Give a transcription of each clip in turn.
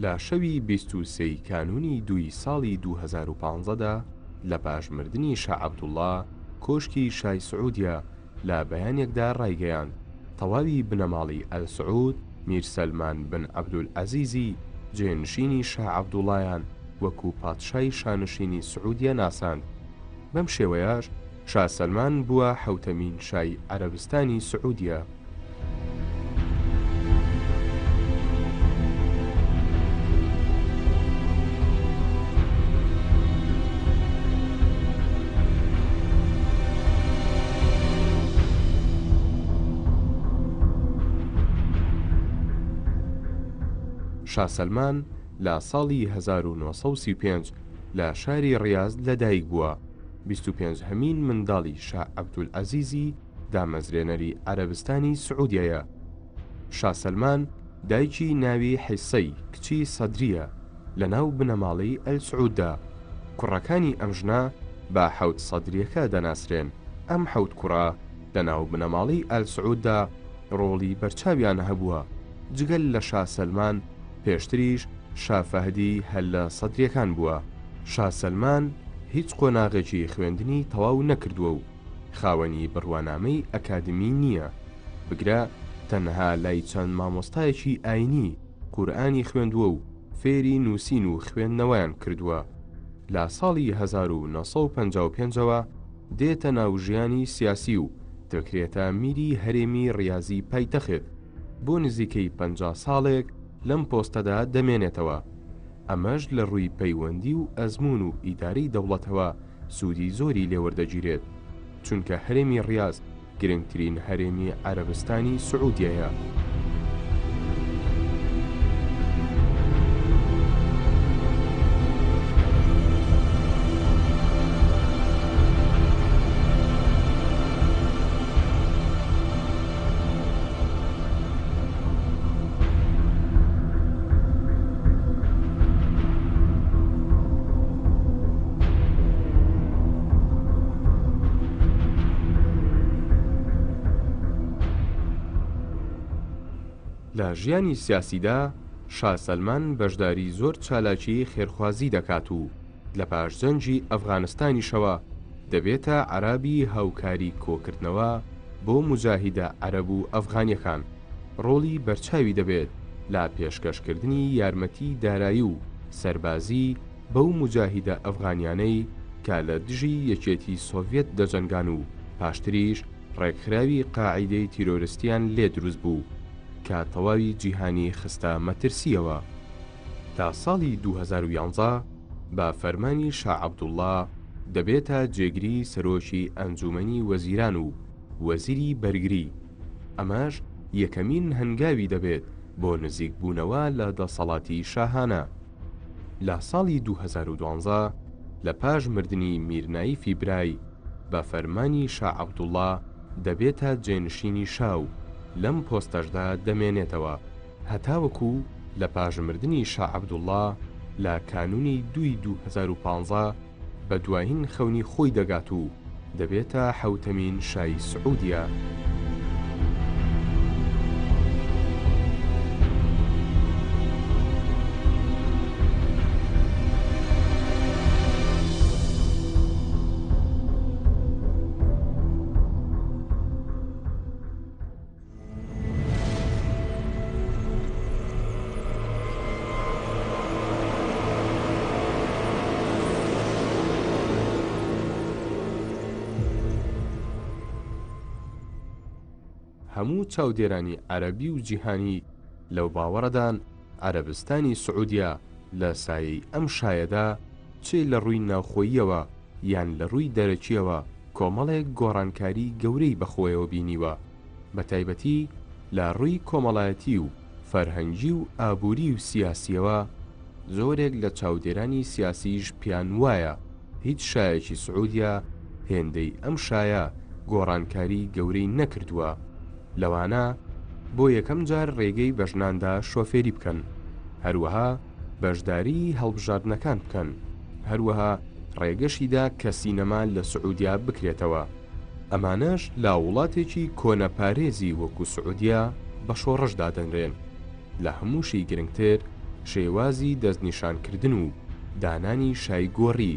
لە شەوی 23 ی کانوونی دووی ساڵی 2015 دا لە پاش مردنی شا عەبدوڵڵا، کۆشکی شای سعودیە لە بەیانێکدا ڕایگەیاند، تەواوی بنەماڵەی ئال سعود میر سەلمان بن عەبدولعەزیزی جێنشینی شا عەبدوڵایان وەکو پادشای شانشینی سعودیە ناساند. بەم شێوەیەش شا سەلمان بووە حەوتەمین شای عەرەبستانی سعودیە. شا سەلمان لە ساڵی 1935 لە شاری ڕیاز لەدایک بووە، 25 هەمین منداڵی شا عەبدولعەزیزی دامەزرێنەری عەرەبستانی سعودیەیە. شا سەلمان دایکی ناوی حیسەی کچی سەدرییە لەناو بنەماڵەی ئەلسعوددا. کوڕەکانی ئەم ژنە بە حەوت سەدرییەکە دەناسرێن. ئەم حەوت کوڕە لەناو بنەماڵەی ئالسعوددا ڕۆڵی بەرچاویان هەبووە. جگە لە شا سەلمان پێشتریش شا فەهدی هەر لە سەدرییەکان بووە. شا سەلمان هیچ قۆناغێکی خوێندنی تەواو نەکردووە و خاوەنی بڕوانامەی ئەکادمی نییە، بگرە تەنها لای چەند مامۆستایەکی ئاینی قورئانی خوێندووە و فێری نووسین و خوێندنەوەیان کردووە. لە ساڵی 1955 ەوە دێتە ناو ژیانی سیاسی و دەکرێتە میری هەرێمی ڕیازی پایتەخت، بۆ نزیکەی 50 ساڵێک لەم پۆستەدا دەمێنێتەوە. ئەمەش لە ڕووی پەیوەندی و ئەزموون و ئیدارەی دەوڵەتەوە سوودی زۆری لێوەردەگیرێت، چونکە هەرێمی ڕیاز گرنگترین هەرێمی عەرەبستانی سعودیەیە. لە ژیانی سیاسیدا شا سەلمان بەشداری زۆر چالاکیی خێرخوازی دەکات و لە پاش جەنگی ئەفغانستانیشەوە دەبێتە عەرابی هاوکاری کۆکردنەوە بۆ موجاهیدە عەرەب و ئەفغانیەکان، ڕۆڵی بەرچاوی دەبێت لە پێشکەشکردنی یارمەتی دارایی و سەربازی بەو موجاهیدە ئەفغانیانەی کە لە دژی یەکێتی سۆڤیەت دەجەنگان و پاشتریش ڕێکخراوی قاعیدەی تیرۆرستیان لێ دروست بوو کە تەواوی جیهانی خستە مەترسیەوە. تا ساڵی 2011 بە فەرمانی شا عەبدوڵڵا دەبێتە جێگری سەرۆکی ئەنجوومەنی وەزیران و وەزیری بەرگری، ئەمەش یەکەمین هەنگاوی دەبێت بۆ نزیکبوونەوە لە دەسەڵاتی شاهانە. لە ساڵی 2012 لە پاش مردنی میر نایفی برای بە فەرمانی شا عەبدوڵڵا دەبێتە جێنشینی شا و لەم پۆستەشدا دەمێنێتەوە. هەتاوەکو لە پاش مردنی شا عەبدوڵڵا لە کانوونی دووی 2015 بە دوایین خەونی خۆی دەگات و دەبێتە حەوتەمین شای سعودیە. هەموو چاودێرانی عەرەبی و جیهانی لەو باوەڕەدان عەرەبستانی سعودیە لە سایەی ئەم شایەدا چ لە ڕووی ناوخۆییەوە یان لە ڕووی دەرەکییەوە کۆمەڵێک گۆڕانکاری گەورەی بەخۆیەوە بینیوە. بەتایبەتی لە ڕووی کۆمەڵایەتی و فەرهەنگی و ئابووری و سیاسییەوە، زۆرێک لە چاودێرانی سیاسیش پێیان وایە هیچ شایەکی سعودیە هێندەی ئەم شایە گۆڕانکاری گەورەی نەکردووە، لەوانە بۆ یەکەم جار ڕێگەی بە ژنان دا شۆفێری بکەن، هەروەها بەشداریی هەڵبژاردنەکان بکەن، هەروەها ڕێگەشی دا کە سینەما لە سعودیە بکرێتەوە. ئەمانەش لە وڵاتێکی کۆنەپارێزی وەکو سعودیە بە شۆڕش دادەنرێن. لە هەمووشی گرنگتر شێوازی دەستنیشانکردن و دانانی شای گۆڕی،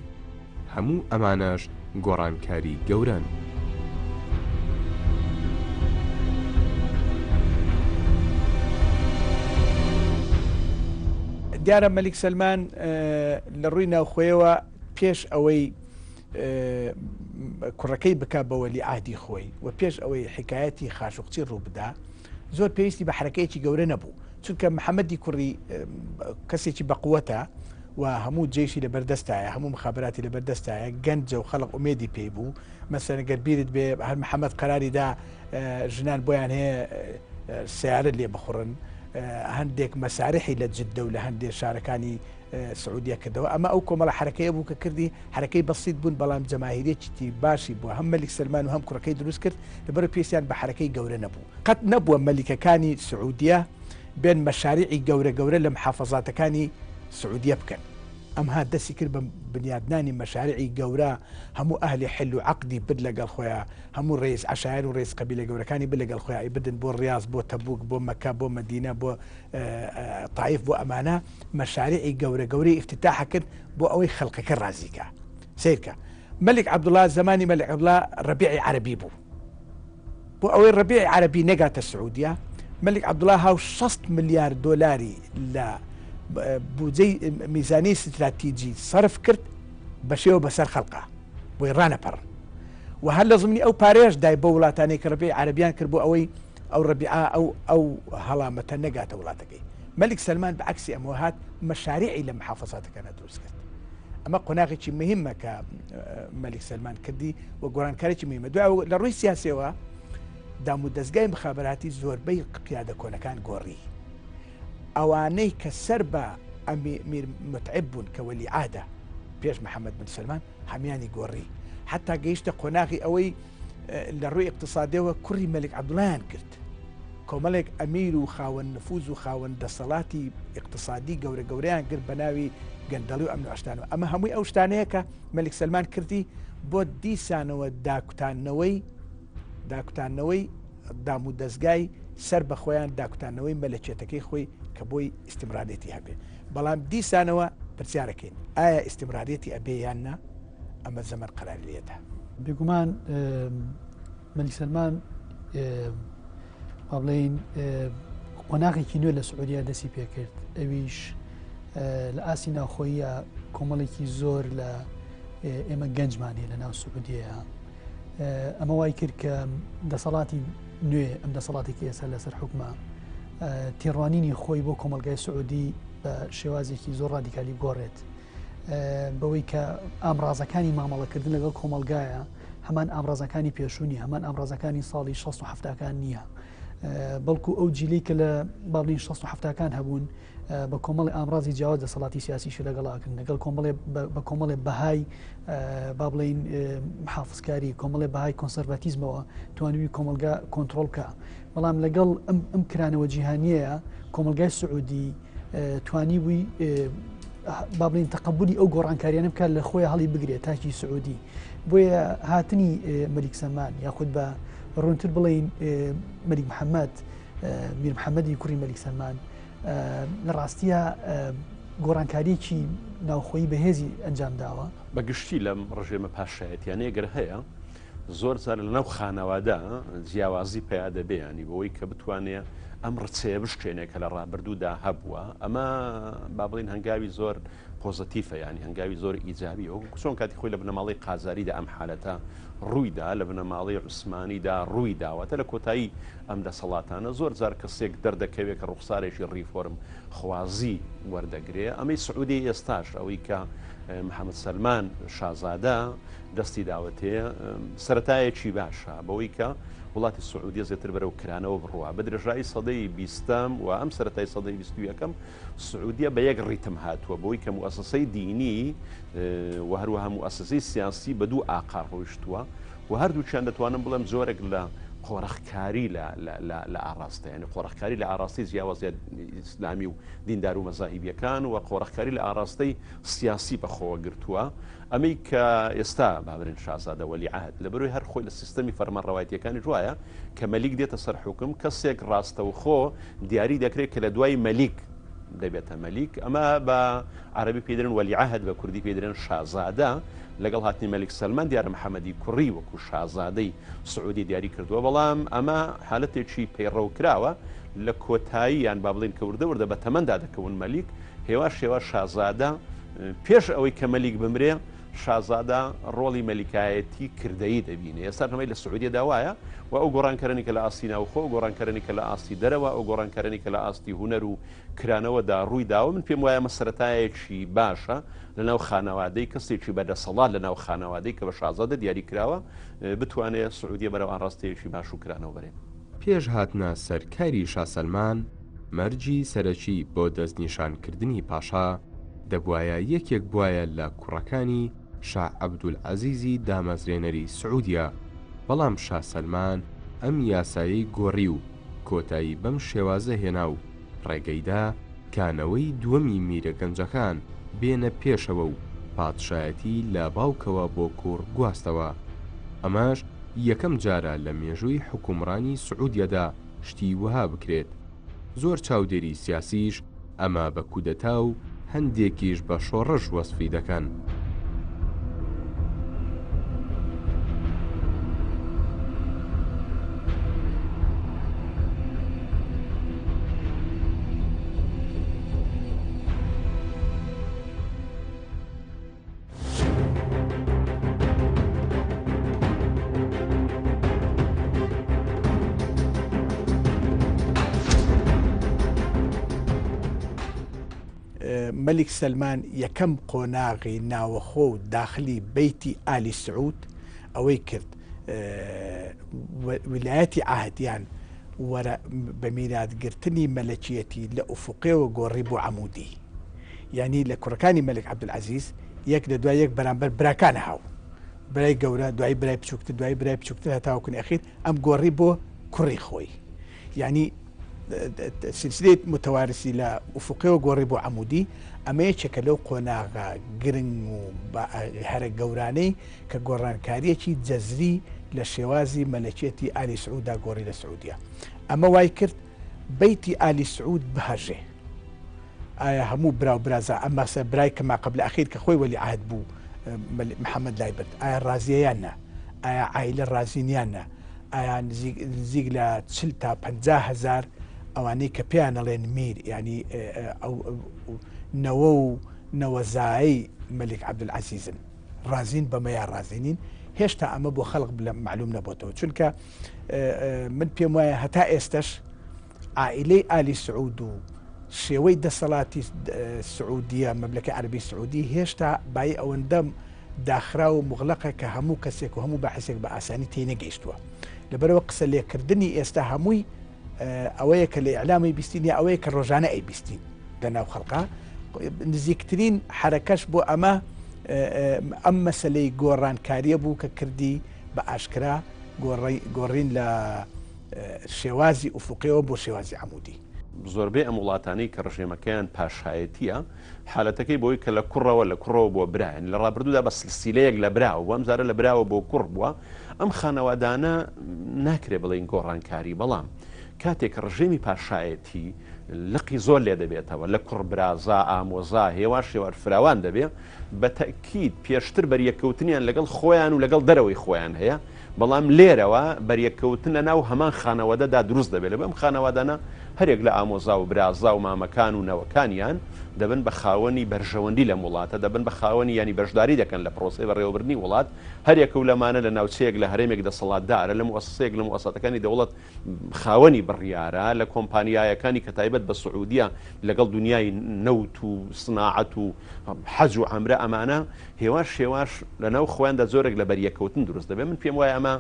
هەموو ئەمانەش گۆڕانکاری گەورەن. دیارە مەلیک سەلمان لە ڕووی ناوخۆیەوە پێش ئەوەی کوڕەکەی بکا بە وەلی عهدی خۆی و پێش ئەوەی حکایەتی خاشقچی ڕوو بدا زۆر پێویستی بە حرەکەیەکی گەورە نەبوو چونکە محەممەدی کوڕی کەسێکی بەقوەتە و هەموو جێشی لە بەردەستایە هەموو مخابراتی لە بەردەستایە گەنجە و خەڵق ئومێدی پێی بوو مەسەن گەر بیرت بێ هەر محەممەد قەراری دا ژنان بۆیان هەیە سیارە لێ بخوڕن هەندێک مەسارحی لە جددە و لە هەندێک شارەکانی سعودیە کردەوە ئەمە ئەو کۆمەڵە حرەکەیە بوو کە کردی حرەکەی بەسیت بوون بەڵام جەماهیرێکی باشی بووە هەم مەلیک سەلمان و هەم کوڕەکەی دروست کرد لەبەر پێویستیان بە حرەکەی گەورە نەبوو قەت نەبووە مەلیکەکانی سعودیە بێن مەشاریعی گەورە گەورە لە محافەزاتەکانی سعودیە بکەن. ئەم هات دەستی کرد بە بنیادنانی مەشاریعی گەورە، هەموو ئەهلی حل و عەقدی برد لەگەڵ خۆیا، هەموو رەیس عەشایەر و رەیس قەبیلە گەورەکانی برد لەگەڵ خۆیا، ئەیبردن بۆ ریاز، بۆ تەبوک، بۆ مەکە، بۆ مەدینە، بۆ تایف، بۆ ئەمانە مەشاریعی گەورە گەورەی ئیفتتاح کرد بۆ ئەوەی خەڵکەکە رازی کا. سەیرکە مەلیک عەبدوڵا زەمانی مەلیک عەبدوڵا رەبیعی عەرەبی بوو. بۆ ئەوەی ڕەبیعی عەرەبی نەگاتە سعودیە، مەلیک عەبدوڵا هاو 60 ملیار دۆلاری لە بودجەی میزانیەی ستراتیجی سەرف کرد بە شێوە بەسەر خەڵقا بۆی ڕانەپەڕن و هەر لە زمنی ئەو پارەیەش دای بۆ وڵاتانەی کە ڕەبیعی عەرەبیان کرد بۆ ئەوەی ئەو ڕەبیعە ئەو ئەو هەڵامەتە نەگاتە وڵاتەکەی. مەلیک سەلمان بە عەکسی ئەمەوە هات مەشاریعی لە محافەزاتەکانا دروست کرد. ئەمە قۆناغێکی مهمە کە مەلیک سەلمان کردی و گۆڕانکارێکی مهمە دوای لە ڕووی سیاسەوە دام و دەستگای مخابراتی زۆربەی قیادە کۆنەکان گۆڕی ئەوانەی کە سەر بە ئەمیر متعب بوون کە وەلی عادە پێش محەممەد بن سلمان هەمیانی گۆڕی حتا گەیشتە قۆناغی ئەوەی لە ڕووی اقتصادەوە کوڕی مەلیک عەبدوڵایان کرد کۆمەڵێک ئەمیر و خاوەن نفوز و خاوەن دەسەڵاتی ئیقتسادی گەورە گەورەیان گرت بە ناوی گەندەڵی و ئەمن و ئەشتانەوە. ئەمە هەمووی ئەو شتانەیە کە مەلیک سەلمان کردی بۆ دیسانەوە داکوتاندنەوەی داکوتاندنەوەی دام و دەزگای سەر بە خۆیان داکوتاندنەوەی مەلەکیەتەکەی خۆی کە بۆی ئیستمرارێتی هەبێ. بەڵام دیسانەوە پرسیارەکەین ئایا ئیستمرارێتی ئەبێ یان نا؟ ئەمە زەمەن قەراری لێدا. بێگومان مەلیک سەلمان با بڵێین قۆناغێکی نوێ لە سعودیا دەستی پێکرد ئەویش لە ئاستی ناوخۆیە کۆمەڵێکی زۆر لە ئێمە گەنجمان هەیە لە ناو سعودیەیە ئەمە وای کرد کە دەسەڵاتی نوێ ئەم دەسەڵاتێکی ئێستا لەسەر حکومە تێڕوانینی خۆی بۆ کۆمەلگای سعودی بە شێوازێکی زۆر ڕادیکالی گۆڕێت بەوەی کە ئامرازەکانی مامەڵەکردن لەگەڵ کۆمەڵگایە هەمان ئامرازەکانی پێشوونی هەمان ئامرازەکانی ساڵی 6 هەفتاکان نییە بەڵکو ئەو جیلی کە لە باڵین 6 هەفتاکان هەبوون بە کۆمەڵی ئامرازی جیاواز دەسەڵاتی سیاسیشی لەگەڵاکردن لەگەڵ کۆمەڵێ بە کۆمەڵێ بەهای با بڵین محافزکاری کۆمەڵێ بەهای کۆنسەرڤاتیزمەوە توانیوی کۆمەلگا کۆنتترۆل بکە بەڵام لەگەڵ ئەم کرانەوە جیهانیەیە کۆمەلگای سعودی توانی بووی با بڵین تەقبولی ئەو گۆڕانکاریانە بکات لە خۆی هەڵی بگرێت تاکی سعودی بۆیە هاتنی مەلیک سەلمان یاخود بە ڕوونتر بڵین مەلیک محەممەد میر محەممەدی کوڕی مەلیک سەلمان لە ڕاستیە گۆڕانکاریەکی ناوخۆیی بەهێزی ئەنجام داوە. بە گشتی لەم ڕژێمە پاشایەتیانەیە گەر هەیە زۆر جار لە ناو خانەوادە جیاوازی پەیا دەبێ ینی بەوەی کە بتوانێ ئەم ڕچەیە بشکێنێ کە لە ڕابردوودا هەبووە ئەمە با بڵین هەنگاوی زۆر پۆزەتیفە ینی هەنگاوی زۆر ئیجابی وەکو چۆن کاتی خۆی لە بنەماڵەی قاجاریدا ئەم حالەتە ڕوویدا لە بنەماڵەی عوسمانیدا ڕووی داوەتە لە کۆتایی ئەم دەسەڵاتانە زۆر جار کەسێک دەردەکەوێت کە ڕوخسارێکی ڕیفۆرم خوازی وەردەگرێ ئەمەی سعودی ئێستاش ئەوەی کە محەممەد سەلمان شازادە دەستی داوەتێ سەرەتایەکی باشە بەوەی کە وڵاتی سعودیە زیاتر بەرەو کرانەوە بڕوا بە درێژایی سەدەی بیستەم و ئەم سەرەتای سەدەی بیست و یەکەم سعودیە بە یەک ڕیتم هاتووە بۆی کە موئەسەسەی دینی و هەروەها موئەسەسەی سیاسی بە دوو ئاقار ڕۆیشتووە و هەردووکیان دەتوانم بڵێم جۆرێک لە قۆرخکاری لە ئاراستە یعنی قۆرخکاری لە ئاراستەی جیاوازیە ئیسلامی و دیندار و مەزاهیبیەکان و قۆرخکاری لە ئاراستەی سیاسی بەخۆوە گرتووە ئەمەی کە ئێستا بابرێن شازادە وەلی عەهد لەبەرەوەی هەر خۆی لە سیستەمی فەرمانڕەوایەتیەکانیش وایە کە مەلیک دێتە سەر حوکم کەسێک ڕاستەوخۆ دیاری دەکرێت کە لە دوای مەلیک. دەبێتە مەلیک، ئەمە بە عەرەبی پێی دەرێن وەلیعەهد بە کوردی پێی دەرێن شازادە، لەگەڵ هاتنی مەلیک سەلمان دیارە محەمەدی کوڕی وەکو شازادەی سعودی دیاری کردووە، بەڵام ئەمە حالەتێکی پەیڕەو کراوە لە کۆتایی یان با بڵێین کە وردە وردە بە تەمەندا دەکەون مەلیک هێواش هێواش شازادە پێش ئەوەی کە مەلیک بمرێ شازادە ڕۆڵی مەلیکایەتی کردەیی دەبینێ. ئێستا ئەمەی لە سعودیەدا وایە و ئەو گۆڕانکارانەی کە لە ئاستی ناوخۆ، ئەو گۆڕانکارانەی کە لە ئاستی دەرەوە، ئەو گۆڕانکارانەی کە لە ئاستی هونەر و کرانەوەدا ڕووی داوە، من پێم وایە ئەمە سەرەتایەکی باشە لە ناو خانەوادەی کەسێکی بە دەسەڵات لە ناو خانەوادەی کە بە شازادە دیاری کراوە بتوانێ سعودیە بەرەو ئاڕاستەیەکی باش و کرانەوە بەرێ. پێش هاتنە سەر کاری شا سەلمان، مەرجی سەرەکی بۆ دەستنیشانکردنی پاشا، دەبوایە یەکێک بوایە لە کوڕەکانی شا عەبدولعەزیزی دامەزرێنەری سعودیە، بەڵام شا سەلمان ئەم یاسایەی گۆڕی و کۆتایی بەم شێوازە هێنا و ڕێگەیدا کە نەوەی دووەمی میرە گەنجەکان بێنە پێشەوە و پادشایەتی لە باوکەوە بۆ کوڕ گواستەوە. ئەمەش یەکەم جارە لە مێژووی حوکمڕانی سعودیەدا شتی وەها بکرێت. زۆر چاودێری سیاسیش ئەمە بە کودەتا و هەندێکیش بە شۆڕش وەسفی دەکەن. مەلیک سەلمان یەکەم قۆناغی ناوەخۆ و داخلی بەیتی ئالی سعود ئەوەی کرد ویلایەتی عهدیان وەرە بە میراتگرتنی مەلەکیەتی لە ئوفقێوە گۆڕی بۆ عەمودی. یانی لە کوڕەکانی مەلک عەبدولعەزیز یەک لە دوای یەک بەرامبەر براکان هاو برای گەورە دوایی برای بچووکتر دوایی برای بچووکتر هەتاوەکو ئەخیر ئەم گۆڕی بۆ کوڕی خۆی یعنی سلسلەی متوارسی لە ئوفقەوە گۆڕی بۆ عمودی ئەمە یەکێکە لەو قۆناغە گرنگ و هەرە گەورانەی کە گۆڕانکاریەکی جەزری لە شێوازی مەلەکێتی ئالی سعودا گۆڕی لە سعودیە ئەمە وای کرد بەیتی ئالی سعود بهەژێ ئایا هەموو برا و برازا ئەم باسە برای کە ما قبل اخیر کە خۆی وەلی عهد بوو محمد لای برد ئایا ڕازیە یان نا ئایا عایلە ڕازین یان نا ئایا نزیک نزیک لە چل تا 50 هزار ئەوانەی کە پێیان ئەڵێن میر یعنی ئەو نەوە و نەوەزای مەلیک عەبدولعەزیزن ڕازین بەمە یا ڕازی نین هێشتا ئەمە بۆ خەڵک معلوم نەبۆتەوە چونکە من پێم وایە هەتا ئێستش عائیلەی ئالی سعود و شێوەی دەسەڵاتی سعودیە، مەملەکەی عەرەبی سعودی، هێشتا بایی ئەوەندە داخراو و موغلەقە کە هەموو کەسێک و هەموو باحیسێک بە ئاسانی تێی نەگەیشتووە. لەبەرئەوە قسە لێکردنی ئێستا هەمووی ئەوەیە کە لە ئیعلام ئەیبیستین یا ئەوەیە کە ڕۆژانە ئەیبیستین لە ناو خەڵقا. نزیکترین حەرەکەش بۆ ئەمە ئەم مەسەلەی گۆڕانکارییە بوو کە کردی بە ئاشکرا گۆڕین لە شێوازی ئوفوقیەوە بۆ شێوازی عەمودی. زۆربەی ئەم وڵاتانەی کە ڕژێمەکەیان پاشایەتیە حالەتەکەی بۆی کە لە کوڕەوە لە کوڕەوە بۆ برا یانی لە ڕابردوودا بە سلسیلەیەک لە براوە بووە ئەمجارە لە براوە بۆ کوڕ بووە ئەم خانەوادانە ناکرێ بڵێین گۆڕانکاری بەڵام کاتێک کە ڕژێمی پاشایەتی لقی زۆر لێ دەبێتەوە لە کوڕ برازا ئامۆزا هێواش هێوار فراوان دەبێ بە تەئکید پێشتر بەریەککەوتنیان لەگەڵ خۆیان و لەگەڵ دەرەوەی خۆیان هەیە بەڵام لێرەوە بەریەککەوتن لە ناو هەمان خانەوادەدا دروست دەبێت، لەبەر ئەم خانەوادانە هەریەک لە ئامۆزا و برازا و مامەکان و نەوەکانیان دەبن بە خاوەنی بەرژەوەندی لەم وڵاتە، دەبن بە خاوەنی یانی بەشداری دەکەن لە پرۆسەی بەڕێوەبردنی وڵات، هەریەکە و لەمانە لە ناوچەیەک لە هەرێمێک دەسەڵاتدارە، لە موئەسەسەیەک لە موئەساتەکانی دەوڵەت خاوەنی بڕیارە، لە کۆمپانیایەکانی کە تایبەت بە سعودیە لەگەڵ دونیای نەوت و سناعەت و حەج و عەمرە ئەمانە هێواش هێواش لەناو خۆیاندا جۆرێک لە بەریەککەوتن دروست دەبێت، من پێم وایە ئەمە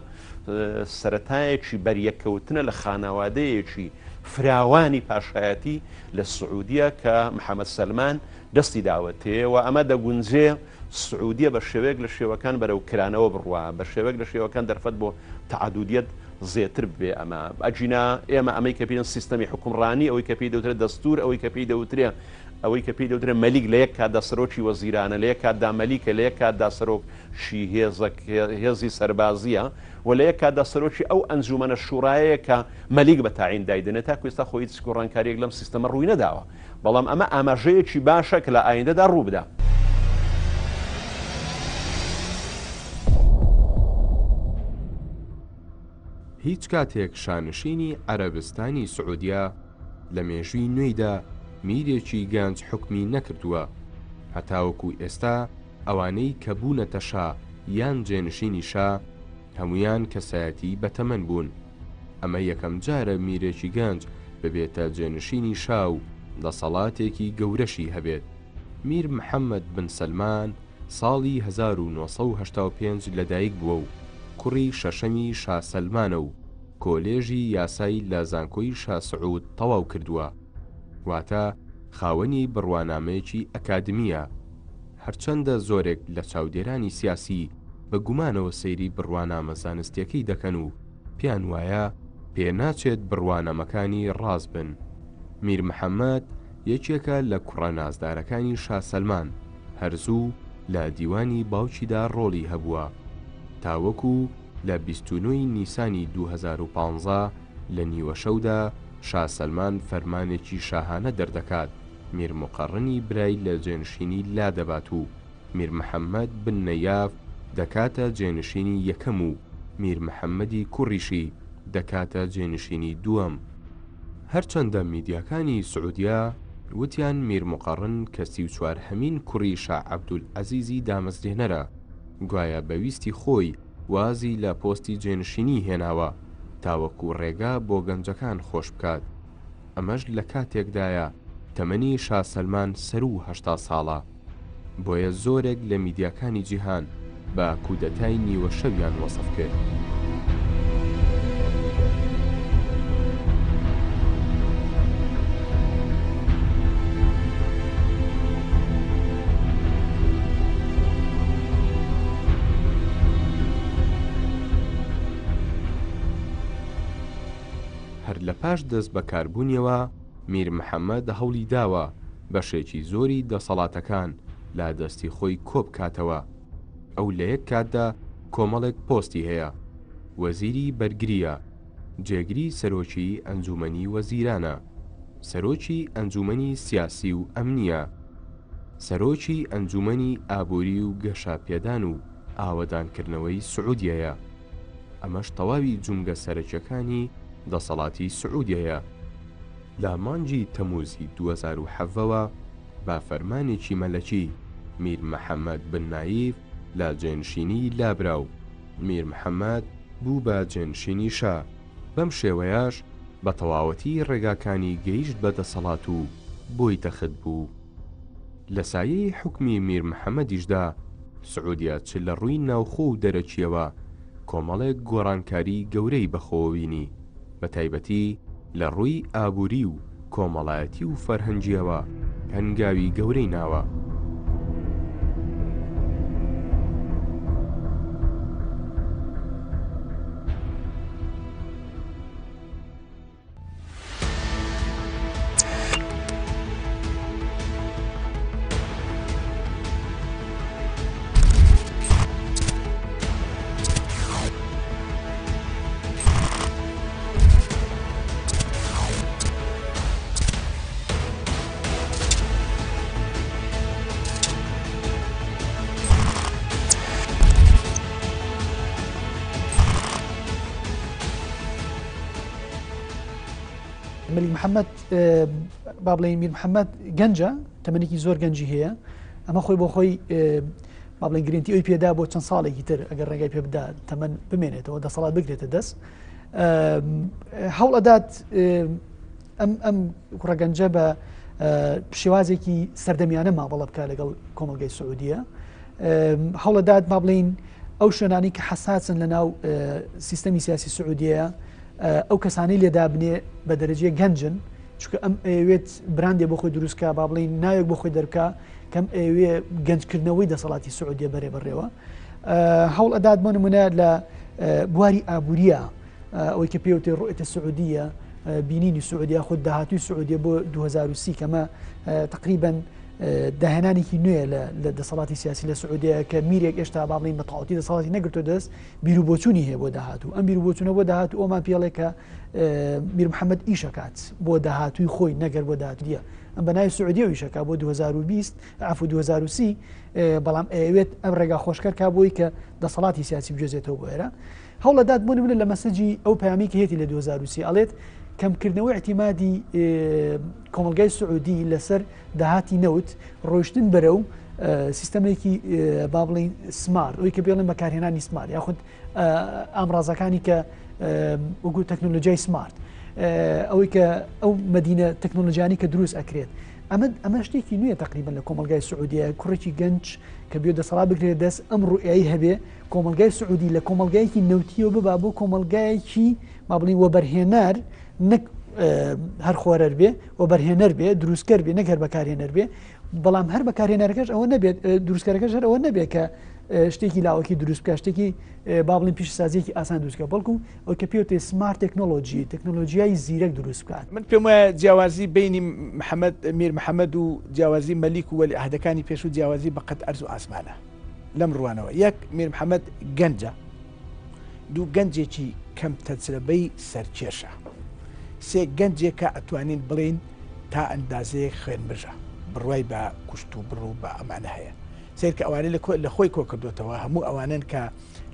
سەرەتایەکی بەریەککەوتنە لە خانەوادەیەکی فراوانی پاشایەتی لە سعودیە کە محەمەد سەلمان دەستی داوەتێ و ئەمە دەگونجێ سعودیە بە شێوەیەک لە شێوەکان بەرەو کرانەوە بڕوا، بە شێوەیەک لە شێوەکان دەرفەت بۆ تەعەدودیەت زێتر ببێ ئەمە ئەگینا ئێمە ئەمەی کە پێی سیستەمی حوکمڕانی ئەوەی کە پێی دەوترێ دەستور ئەوەی کە پێی دەوترێ. ئەوەی کە پێی دەوترێ مەلیک لە یەک کاتدا سەرۆکی وەزیرانە، لە یەک کاتدا مەلیکە، لە یەک کاتدا سەرۆکی هێزی سەربازییە و لە یەک کاتدا سەرۆکی ئەو ئەنجوومەنە شوڕایەیە کە مەلیک بە تاعین دایدەنێ. تاکو ئێستا خۆ هیچ گۆڕانکارییەک لەم سیستەمە ڕووی نەداوە، بەڵام ئەمە ئاماژەیەکی باشە کە لە ئایندەدا ڕوو بدا. هیچ کاتێک شانشینی عەرەبستانی سعودیە لە مێژووی نوێیدا میرێکی گەنج حوکمی نەکردووە، هەتاوەکو ئێستا ئەوانەی کە بوونەتە شا یان جێنشینی شا هەموویان کەسایەتی بەتەمەن بوون. ئەمە یەکەم جارە میرێکی گەنج ببێتە جێنشینی شا و دەسەڵاتێکی گەورەشی هەبێت. میر محەمەد بن سەلمان ساڵی 1985 لەدایک بووە و کوڕی شەشەمی شا سەلمانە و کۆلێژی یاسای لە زانکۆی شا سعود تەواو کردووە، واتە خاوەنی بڕوانامەیەکی ئەکادمییە. هەرچەندە زۆرێک لە چاودێرانی سیاسی بە گومانەوە سەیری بڕوانامە زانستییەکەی دەکەن و پێیان وایە پێ ناچێت بڕوانامەکانی ڕاست بن. میر محەمەد یەکێکە لە کوڕە نازدارەکانی شا سەلمان، هەر زوو لە دیوانی باوکیدا ڕۆڵی هەبووە تاوەکو لە 29 ی نیسانی 2015 لە نیوەشەودا شا سەلمان فەرمانێکی شاهانە دەردەکات میر موقەڕنی برای لە جێنشینی لادەبات و میر محەمەد بن نەیاف دەکاتە جێنشینی یەکەم و میر محەمەدی کوڕیشی دەکاتە جێنشینی دووەم. هەرچەندە میدیاکانی سعودیە وتیان میر موقەڕن کە 34 هەمین کوڕی شا عەبدولعەزیزی دامەزرێنەرە، گوایە بە ویستی خۆی وازی لە پۆستی جێنشینی هێناوە تاوەکو ڕێگا بۆ گەنجەکان خۆش بکات. ئەمەش لە کاتێکدایە تەمەنی شا سەلمان سەروو 80 ساڵە. بۆیە زۆرێک لە میدیاکانی جیهان بە کودەتای نیوە شەویان وەسف کرد. هەر لە پاش دەستبەکاربوونیەوە، میر محەمەد هەوڵی داوە بەشێکی زۆری دەسەڵاتەکان لە دەستی خۆی کۆبکاتەوە. ئەو لە یەک کاتدا کۆمەڵێک پۆستی هەیە، وەزیری بەرگرییە، جێگری سەرۆکی ئەنجوومەنی وەزیرانە، سەرۆکی ئەنجوومەنی سیاسی و ئەمنییە، سەرۆکی ئەنجوومەنی ئابووری و گەشەپێدان و ئاوەدانکردنەوەی سعودیەیە. ئەمەش تەواوی جومگە سەرەکیەکانی دەسەڵاتی سعودیەیە. لە مانگی تەموزی 2017 وە بە فەرمانێکی مەلەکی میر محەمەد بن نایف لە جێنشینی لابرا و میر محەمەد بوو بە جێنشینی شا، بەم شێوەیەش بە تەواوەتی ڕێگاکانی گەیشت بە دەسەڵات و بۆی تەخت بوو. لە سایەی حوکمی میر محەمەدیشدا سعودیە چ لە ڕووی ناوخۆ و دەرەکییەوە کۆمەڵێک گۆڕانکاریی گەورەی بەخۆوە بینی، بەتایبەتی لە ڕووی ئابووری و کۆمەڵایەتی و فەرهەنگییەوە هەنگاوی گەورەی ناوە. مەلیک محەممەد با بڵێین میر محەممەد گەنجە تەمەنێکی زۆر گەنجی هەیە ئەمە خۆی بۆ خۆی با بڵێن گرنتی ئەوی پێدا بۆ چەند ساڵێکی تر ئەگەر ڕێگای پێ بدا تەمەن بمێنێتەوە دەسەڵات بگرێتە دەست هەوڵ ئەدات ئەم ئەم کوڕە گەنجە بە شێوازێکی سەردەمیانە مامەڵە بکە لەگەڵ کۆمەلگای سعودیە هەوڵەدات با بڵین ئەو شوێنانی کە حەساسن لە ناو سیستەمی سیاسی سعودیەیە ئەو کەسانەی لێدابنێ بە دەرەجەیەک گەنجن چونکە ئەم ئەیەوێت براندێ بۆ خۆی دروستکە با بڵین ناوێک بۆ خۆی دەرکا کەم ئەوێ گەنجکردنەوەی دەسەڵاتی سعودیە بەرێ بەڕێوە هەوڵ ئەدات بۆ نمونە لە بواری ئابووریە ئەوەی کە پێوتێ ڕوئەتە سعودیە. بینینی سعودیا خود داهاتوی سعودیە بۆ 2030 کەمە تقریبا داهێنانێکی نوێ لە دەسەڵاتی سیاسی لە سعودیە کە میرێک ئێشتا با بڵین بە تەواوەتی دەسەڵاتی نەگرتو دەست بیر و بۆچوونی هەیە بۆ داهاتوو ئەم بیر و بۆچوونە بۆ داهاتوو ئەومان پێڵێ کە میر محەممەد ئیشەکات بۆ داهاتووی خۆی نەگەر بۆ داهاتوویە ئەم بەناوی سعودیە ئیشەکە بۆ 2020 عفو 2030 بەڵام ئەوێت ئەم ڕێگا خۆشکەر کا بۆی کە دەسەڵاتی سیاسی بگوێزێتەوە بۆ ئێرە هەوڵەدات بۆ نمونە لە مەسەجی ئەو پەیامی کە هێتی لە 2030 ئەڵێت کەمکردنەوەی اعتیمادی کۆمەلگای سعودی لەسەر داهاتی نەوت ڕۆیشتن بەرەو سیستەمێکی با بڵین smart ئەوی کە بێڵێن بەکارهێنانی smart یاخود ئامرازەکانی کە وەکو تەکنۆلۆژیای smart ئەوەی کە ئەو مدینە تەکنۆلۆژیانی کە دروست ئەکرێت ئەمە ئەمە شتێکی نوێ تقریبا لە کۆمەلگای سعودیە کوڕێکی گەنج کە بێ دەسەڵات بگرێت دەست ئەم ڕوئیایی هەبێ کۆمەلگای سعودی لە کۆمەلگایەکی نەوتیەوە ببا بۆ کۆمەلگایەکی ما بڵین وەبەرهێنەر نەک هەر خۆرەر بێ وەبەرهێنەر بێ دروستکەر بێ نەک هەر بەکارهێنەر بێ بەڵام هەر بەکارهێنەرەکەش ئەوە نەبێت دروستکەرەکەش هەر ئەوە نەبێت کە شتێکی لاوەکی دروست بکە شتێکی با بڵین پیشەسازیەکی ئاسان دروست بکە بەڵکو ئەو کە پێوتێ smart technology تەکنۆلۆژیای زیرەک دروست بکات. من پێم وایە جیاوازی بەینی محەمەد میر محەمەد و جیاوازی مەلیک و وەلی عەهدەکانی پێشوو جیاوازی بە قەد ئەرز و ئاسمانە لەم ڕوانەوە یەک میر محەمەد گەنجە دوو گەنجێکی کەم تەجرەبەی سەرکێشە. سێ گەنجێکە ئەتوانین بڵێین تا ئەندازەیەک خوێنمژە، بڕوای بە کوشت و بڕ و بە ئەمانە هەیە. سەیرکە ئەوانەی لە خۆی کۆکردۆتەوە هەموو ئەوانەن کە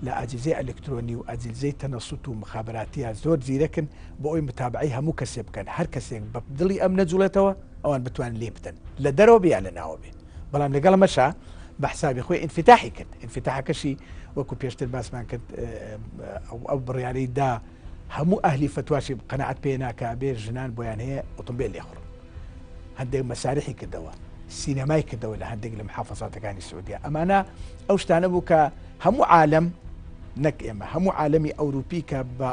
لە ئەجهزەی ئەلکترۆنی و ئەجهزەی تەنەسوت و مخابراتیە زۆر زیرەکن بۆ ئەوی متابعەی هەموو کەسێ بکەن هەر کەسێک بە دڵی ئەم نەجوڵێتەوە ئەوان بتوانن لێی بدەن لە دەرەوە بێ یا لە ناوە بێ. بەڵام لەگەڵ ئەمەشا بە حسابی خۆی ئینفتاحی کرد ئینفتاحەکەشی وەکو پێشتر باسمان کرد ئەو بڕیارەی دا هەموو ئەهلی فتواشی قەناعەت پێ ناکا بێ ژنان بۆیان هەیە ئۆتۆمبیل لێخوڕن هەندێک مەسارحی کردەوە سینەمای کردەوە لە هەندێک لە محافظاتەکانی سعودیا ئەمانە ئەو شتانە بوو کە هەموو عالم نەک ئێمە هەموو عالمی ئەوروپی کە بە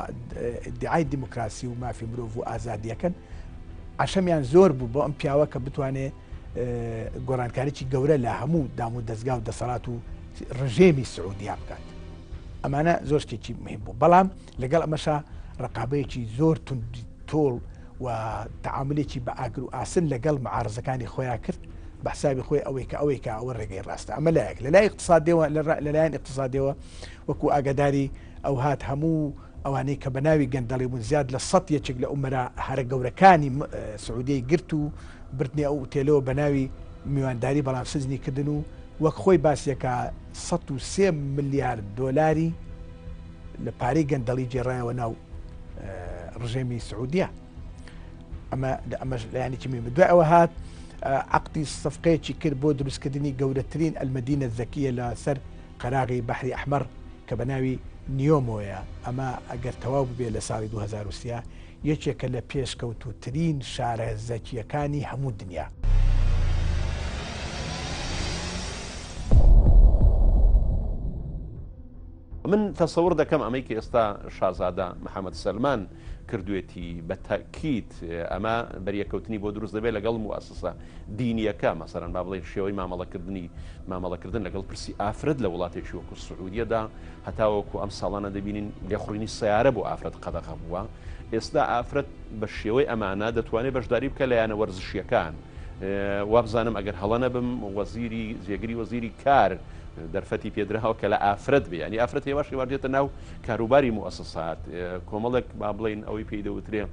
دیعای دیموکراسی و مافی مرۆڤ و ئازادیەکەن عەشەمیان زۆر بوو بۆ ئەم پیاوە کە بتوانێ گۆڕانکاریی گەورە لە هەموو دام و دەزگا و دەسەڵات و ڕژێمی سعودیا بکات ئەمانە زۆر شتێکی مهم بوو بەڵام لەگەڵ ئەمەشا ڕقابەیەکی زۆر تۆڵ و تعاملێکی بە ئاگر و ئاسن لەگەڵ معارزەکانی خۆیان کرد بە حسابی خۆی ئەوەی کە ئەوەی کە ئەوە ڕێگەی ڕاستە ئەمە لایەک لە لای اقتصادیەوە لەلایەن اقتصادیەوە وەکو ئاگاداری ئەو هات هەموو ئەوانەی کە بە ناوی گەندەڵی بوون زیاد لە سەد یەکێک لە ئومەرا هەرە گەورەکانی سعودیەی گرت و بردنی ئەو ئوتێلەوە بە ناوی میوانداری بەڵام سجنی کردن و وەک خۆی باسیەکا 103 ملیار دۆلاری لە پارەی گەندەڵی گێڕایەوە ناو ڕژێمی سعودیە ئەمە لە ئەمەش لایەنێکی مهمە دوای ئەوە هات عقدی سەفقەیەکی کرد بۆ دروستکردنی گەورەترین المدینە الذکیە لەسەر قەراغی بەحری ئەحمەڕ کە بە ناوی نیۆمۆیە، ئەمە ئەگەر تەواو ببێت لە ساڵی 2030 یەکێکە لە پێشکەوتووترین شارە زەکییەکانی هەموو دنیا. من تەسەور دەکەم ئەمەی کە ئێستا شازادە محەمەد سەلمان کردوێتی بە تەئکید ئەمە بەریەکەوتنی بۆ دروست دەبێت لەگەڵ موئەسەسە دینیەکە مەسەلەن با بڵێین شێوەی مامەڵەکردنی مامەڵەکردن لەگەڵ پرسی ئافرەت لە وڵاتێکی وەکو سعودیەدا هەتاوەکو ئەم ساڵانە دەبینین لێخوڕینی سەیارە بۆ ئافرەت قەدەغە بووە ئێستا ئافرەت بە شێوەی ئەمانە دەتوانێت بەشداری بکە لە یانە وەرزشیەکان وابزانم ئەگەر هەڵە نەبم وەزیری جێگری وەزیری کار دەرفەتی پێدراوە کە لە ئافرەت بێ ینی ئافرەت هێواش هێواش دێتە ناو کاروباری موئەسەسات کۆمەڵێک با بڵین ئەوەی پێی دەوترێ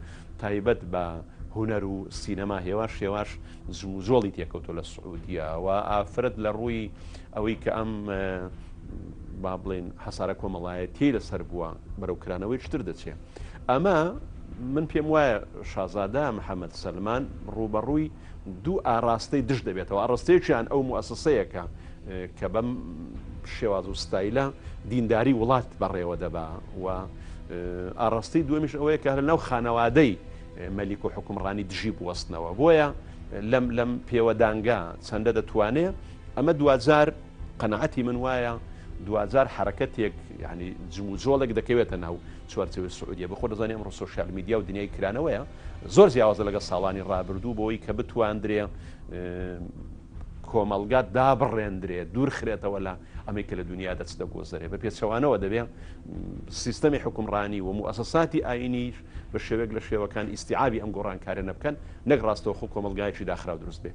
تایبەت بە هونەر و سینەما هێواش هێواش جموجۆڵی تێکەوتۆ لە سعودیە و ئافرەت لە ڕووی ئەوەی کە ئەم با بڵین حەسارە کۆمەڵایەتی لەسەر بووە بەرەو کرانەوەی شتر دەچێ ئەمە من پێم وایە شازادە محەممەد سەلمان ڕووبەڕووی دوو ئاراستەی دژ دەبێتەوە، ئاڕاستەیەکیان ئەو موئەسەسەیە کە کە بەم شێواز و ستایلە دینداری وڵات بەڕێوە دەبا و ئاڕاستەی دووەمیش ئەوەیە کە لەناو خانەوادەی مەلیک و حوکمڕانی دژی بوەستنەوە بۆیە لەم لەم پێوەدانگە چەندە دەتوانێ ئەمە دواجار قەناعەتی من وایە دواجار حەرەکەتێک یعنی جموجۆڵێک دەکەوێتە ناو چوارچێوەی سعودیە بەخۆ دەزانی ئەمڕۆ سۆشیال میدیا و دنیای کرانەوەیە زۆر جیاوازە لەگەڵ ساڵانی ڕابردوو بۆی کە بتواندرێ. کۆمەڵگا دابڕێندرێ، دوورخرێتەوە لە ئەمەی کە لە دونیا دەچتە گۆزەرێ. بە پێچەوانەوە دەبێ سیستەمی حوکمڕانی و موئەسەساتی ئایینیش بە شێوەیەک لە شێوەکان ئیستیعابی ئەم گۆڕانکاریانە بکەن، نەک ڕاستەوخۆ کۆمەڵگایەکی داخراو دروست بێ.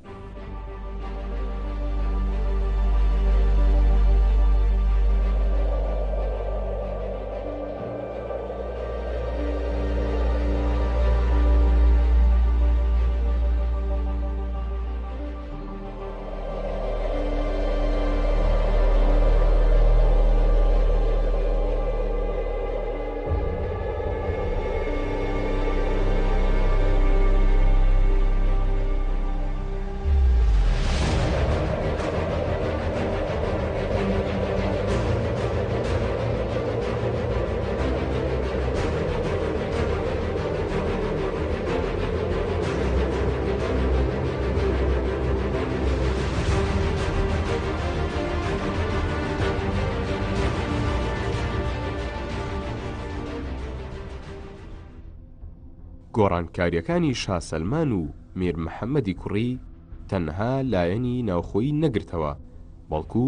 گۆڕانکارییەکانی شا سەلمان و میر محەمەدی کوڕی تەنها لایەنی ناوخۆیی نەگرتەوە، بەڵکو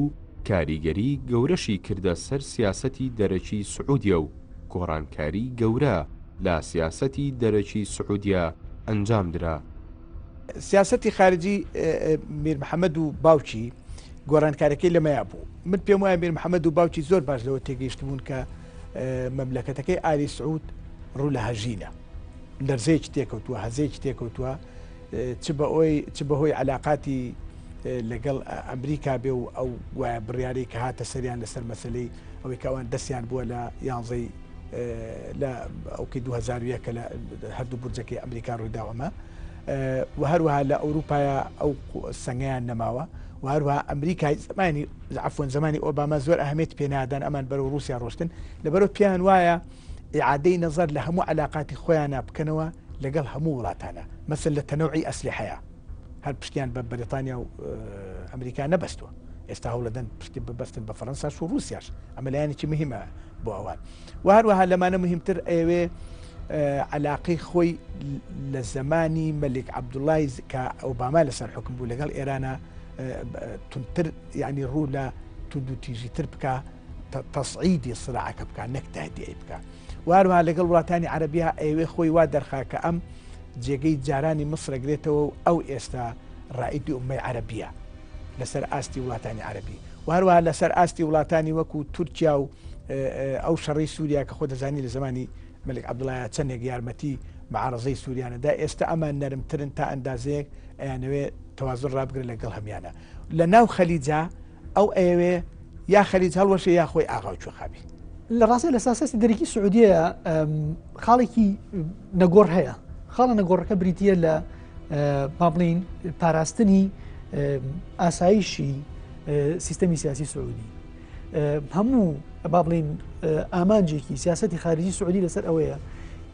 کاریگەری گەورەشی کردە سەر سیاسەتی دەرەکی سعودیە و گۆڕانکاری گەورە لە سیاسەتی دەرەکی سعودیە ئەنجام درا. سیاسەتی خارجی میر محەمەد و باوکی گۆڕانکاریەکەی لەمەیا بوو. من پێم وایە میر محەمەد و باوکی زۆر باش لەوە تێگەیشتبوون کە مەملەکەتەکەی ئالی سعود ڕوو لە هەژینە، لەرزەیەکی تێکەوتووە، هەزەیەکی تێکەوتووە، چ بەئۆی چ بەهۆی عەلاقاتی لەگەڵ ئەمریکا بێ و ئەو گوایە بڕیارەی کە هاتە سەریان لەسەر مەسەلەی ئەوەی کە ئەوان دەستیان بووە لە یانزەی لە ئەوکەی 2001 کە لە هەردوو بورجەکەی ئەمریکا ڕوویدا ئەمە و هەروەها لە ئەوروپایە ئەو سەنگیان نەماوە و هەروەها ئەمریکای زمانی عفوەن زمانی ئۆباما زۆر ئەهمیت پێنادان ئەمان بەرەو رووسیا ڕۆشتن لەبەرەوە پێیان وایە ئیعادەی نەزەر لە هەموو عەلاقاتی خۆیانا بکەنەوە لەگەڵ هەموو وڵاتانا مەسەن لە تەنەوعی ئەسلیحەیا هەر پشتیان بە بەریتانیا و ئەمریکا نەبەستووە ئێستا هەوڵەدەن پشتی ببەستن بە فەرەنساش و رووسیاش ئەمە لایەنێکی مهمە بۆ ئەوان و هەروەها لەمانە مهمتر ئەوێ علاقەی خۆی لە زمانی مەلیک عەبدوڵای کە ئۆباما لەسەر حکم بوو لەگەڵ ئێرانە تونتر یعنی ڕوو لە توندوتیژیتر بکە تەسعیدی سراعەکە بکا نەک تەهدیئەی بکا و هەروەها لەگەڵ وڵاتانی عەرەبیا ئەیەوێ خۆی وا دەرخا کە ئەم جێگەی جارانی میسر ئەگرێتەوە و ئەو ئێستا ڕائیدی ئوممەی عەرەبیە لەسەر ئاستی وڵاتانی عەرەبی و هەروەها لەسەر ئاستی وڵاتانی وەکو تورکیا و ئەو شەڕی سووریا کە خۆ دەزانی لە زمانی مەلیک عەبدوڵایا چەندێک یارمەتی معارەزەی سووریانە دا ئێستا ئەمان نەرمترن تا ئەندازەیەک ئەیانەوێ تەوازن ڕابگرن لەگەڵ هەمیانە لە ناو خەلیجا ئەو ئەیەوێ یا خەلیج هەڵوەشێ یا خۆی ئاغا و کوێخا بی. لە ڕاستیا لە ساسەتی دەرەکی سعودیە خاڵێکی نەگۆڕ هەیە خاڵە نەگۆڕەکە بریتە لە با بڵین پاراستنی ئاسایشی سیستەمی سیاسی سعودی هەموو با بڵین ئامانجێکی سیاستی خارجی سعودی لەسەر ئەوەیە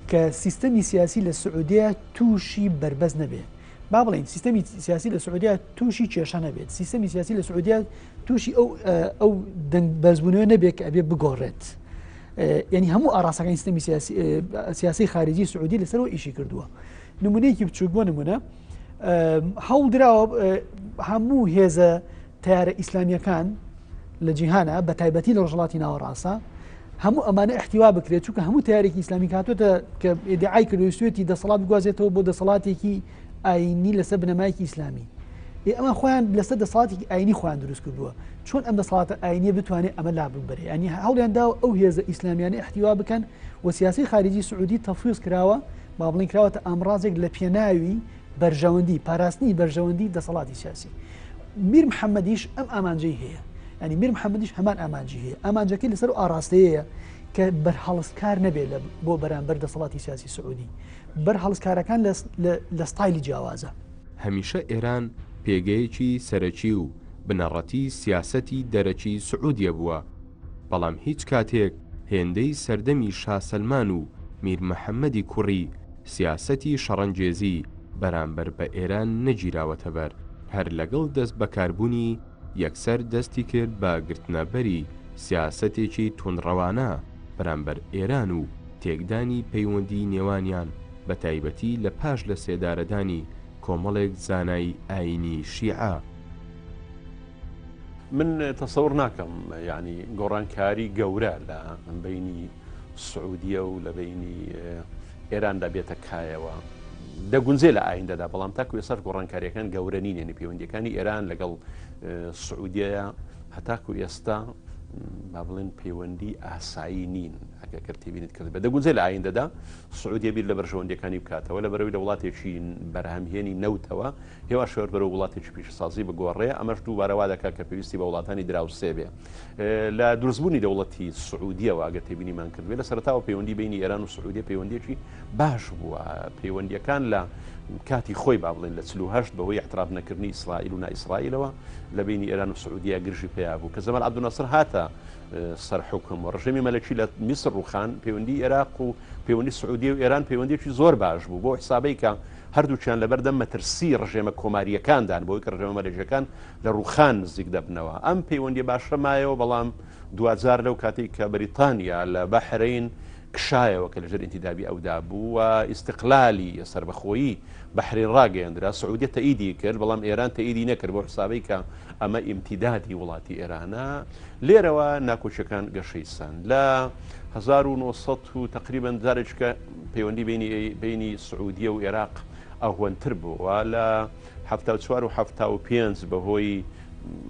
کە سیستەمی سیاسی لە سعودیە تووشی بربەست نەبێ با بڵێین سیستەمی سیاسی لە سعودیا تووشی کێشە نەبێت سیستەمی سیاسی لە سعودیا تووشی ئەو ئەو دەنگ بەرزبوونەوە نەبێت کە ئەبێ بگۆڕێت یعنی هەموو ئاراستەکانی سیستەمی سیاسی سیاسی خارجی سعودی لەسەرەوە ئیشی کردووە نمونەیەکی بچووک بۆ نمونە هەوڵ دراوە هەموو هێزە تیارە ئیسلامیەکان لە جیهانە بە تایبەتی لە ڕۆژهەڵاتی ناوەڕاستە هەموو ئەمانە احتیوا بکرێت چونکە هەموو تیارێکی ئیسلامی کاتۆتە کە ئیدعای کردوویستێتی دەسەڵات بگوازێتەوە بۆ دەسەڵاتێکی ئاینی لەسەر بنەمایەکی ئیسلامی ئەمە خۆیان لەسەر دەسەڵاتێکی ئاینی خۆیان دروست کردووە چۆن ئەم دەسەڵاتە ئاینیە بتوانێت ئەمە لا ببرێ ینی هەوڵیان داوە ئەو هێزە ئیسلامیانە احتیوا بکەن و سیاسی خارجی سعودی تەفویض کراوە با بڵین کراوەتە ئامرازێک لە پێناوی بەرژەوەندی پاراستنی بەرژەوەندی دەسەڵاتی سیاسی میر محەممەدیش ئەم ئامانجەی هەیە ینی میر محەممەدیش هەمان ئامانجی هەیە ئامانجەکەی لەسەر ئاراستەیە کە بەرهەڵستکار نەبێت لە بۆ بەرامبەر دەسەڵاتی سیاسی سعودی بەرهەڵستکارەکان لە ستایلی جیاوازە. هەمیشە ئێران پێگەیەکی سەرەکی و بنەڕەتی سیاسەتی دەرەکی سعودیە بووە، بەڵام هیچ کاتێک هێندەی سەردەمی شا سەلمان و میر محەمەدی کوڕی سیاسەتی شەڕەنگێزی بەرامبەر بە ئێران نەگیراوەتە بەر، هەر لەگەڵ دەست بەکاربوونی یەکسەر دەستی کرد بە گرتنەبەری سیاسەتێکی توندڕەوانە بەرامبەر ئێران و تێکدانی پەیوەندی نێوانیان بەتایبەتی لە پاش لە سێدارەدانی کۆمەڵێک زانای ئایینی شیعە. من تەسەور ناکەم یانی گۆڕانکاری گەورە لە بەینی سعودیە و لە بەینی ئێراندا بێتە کایەوە. دەگونجێ لە ئایندەدا، بەڵام تاکو ئێستاش گۆڕانکاریەکان گەورە نین، یعنی پەیوەندیەکانی ئێران لەگەڵ سعودیەیە هەتاکو ئێستا با بڵێن پەیوەندی ئاسایی نین ئەگەر تێبینیت کرد بێت دەگونجێ لە ئایندەدا سعودیە بیر لە بەرژەوەندیەکانی بکاتەوە لە بەرەوەی لە وڵاتێکی بەرهەمهێنی نەوتەوە هێواش هێواش بەرەو وڵاتێکی پیشەسازی بگۆڕێ، ئەمەش دووبارە وا دەکات کە پێویستی بە وڵاتانی دراوسێ بێ. لە دروستبوونی دەوڵەتی سعودیەوە ئەگەر تێبینیمان کردبێ لە سەرەتاوە پەیوەندی بینی ئێران و سعودیە پەیوەندیەکی باش بووە، پەیوەندیەکان لە کاتی خۆی با بڵێن لە 48 بەهۆی اعتراف نەکردنی ئیسرائیل و نائیسرائیلەوە لە بینی ئێران و سعودیە گرژی پەیا بوو کە جەمال عەبدولناسر هاتە سەر حوکم و ڕژێمی مەلەکی لە میسر ڕوخان پەیوەندی ئێراق و پەیوەندی سعودیە و ئێران پەیوەندیەکی زۆر باش بوو بۆ حسابەی کە هەردووکیان لەبەردەم مەترسی ڕژێمە کۆمارییەکاندان، بەوەی کە ڕژێمە مەلەکییەکان لە ڕووخان نزیک دەبنەوە. ئەم پەیوەندییە باشە مایەوە، بەڵام دواجار لەو کاتەی کە بەریتانیا لە بەحرەین کشایەوە کە لەژێر ئینتیدابی ئەودا بوو و ئیستقلالی، سەربەخۆیی، بەحرەین ڕاگەیەندرا، سعودیە تەئیدی کرد، بەڵام ئێران تەئیدی نەکرد بەو حسابەی کە ئەمە ئیمتیدادی وڵاتی ئێرانە. لێرەوە ناکۆکییەکان گەشەی سەند. لە 1900 و تەقریبەن جارێکیکە پەیوەندی بینی بینی سعودیە و ئێراق ئەهوەنتر بووە لە 74 و 75 بەهۆی